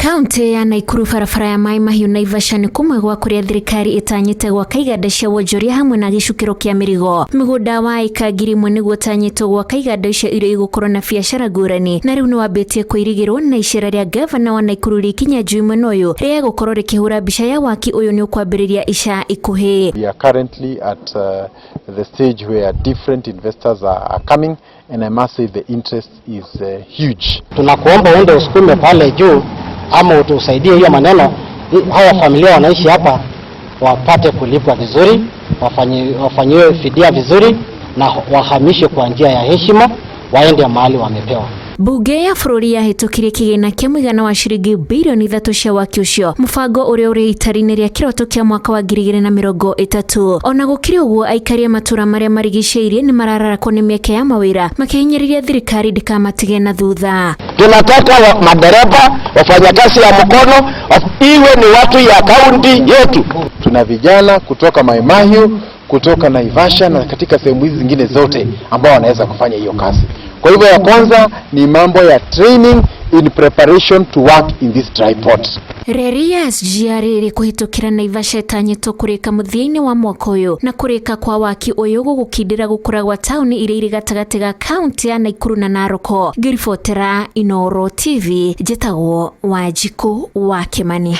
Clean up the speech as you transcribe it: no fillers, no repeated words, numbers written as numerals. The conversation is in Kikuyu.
Kaunti ya Naikuru barabara ya Mai Mahiu Naivasha nĩ kũmwe gwa kũrĩa thirikari ĩtanyĩte gwaka iganda cia wonjoria hamwe na gĩcukĩro kĩa mĩrigo. Mũgũnda wa ĩka 1000 nĩguo ũtanyĩtwo gwaka iganda icio iria igũkorwo na biacara ngũrani, na rĩu nĩ wambĩtie kwĩrigĩrwo na icera rĩa ngavana wa Naikuru Lee Kinyanjui mwena ũyũ rĩegũkorwo rĩkĩhũra mbica ya waki ũyũ nĩ ũkwambĩrĩria ica ikuhĩ. We are currently at the stage where different investors are coming, and I must say the interest is huge. Tunakuomba uende usukume pale juu ama utusaidie hiyo maneno, hawa familia wanaishi hapa wapate kulipwa vizuri, wafanyiwe fidia vizuri na wahamishwe kwa njia ya heshima, waende mahali wamepewa. Bunge ya bũrũri yahĩtũkirie kĩgĩna kĩa mũigana wa ciringi birioni 3 cia waki ũcio, mũbango ũrĩa ũrĩ itari-inĩ rĩa kĩroto kĩa mwaka wa 2030. Ona gũkĩrĩ ũguo, aikari a matũra marĩa marigicĩirie nĩ marararakwo nĩ mĩeke ya mawĩra, makĩhinyĩrĩria thirikari ndĩkamatige na thutha. Tunataka madereva, wafanyakazi ya mkono iwe ni watu ya kaunti yetu. Tuna vijana kutoka Mai Mahiu, kutoka Naivasha na katika sehemu hizi zingine zote ambao wanaweza kufanya hiyo kazi. Kwa hivyo ya kwanza ni mambo ya training in preparation to work in this dry port. Reri ya SGR ĩrĩ kũhĩtũkĩra Naivasha ĩtanyĩtwo kũrĩka mũthia-inĩ wa mwaka ũyũ, na kũrĩka kwa waki ũyũ gũgũkindĩra gũkũra gwa taũni iria irĩ gatagatĩ ga kaunti ya Naikuru na Narok. Ngĩribotera Inooro TV, njĩtagwo Wanjikũ wa Kĩmani.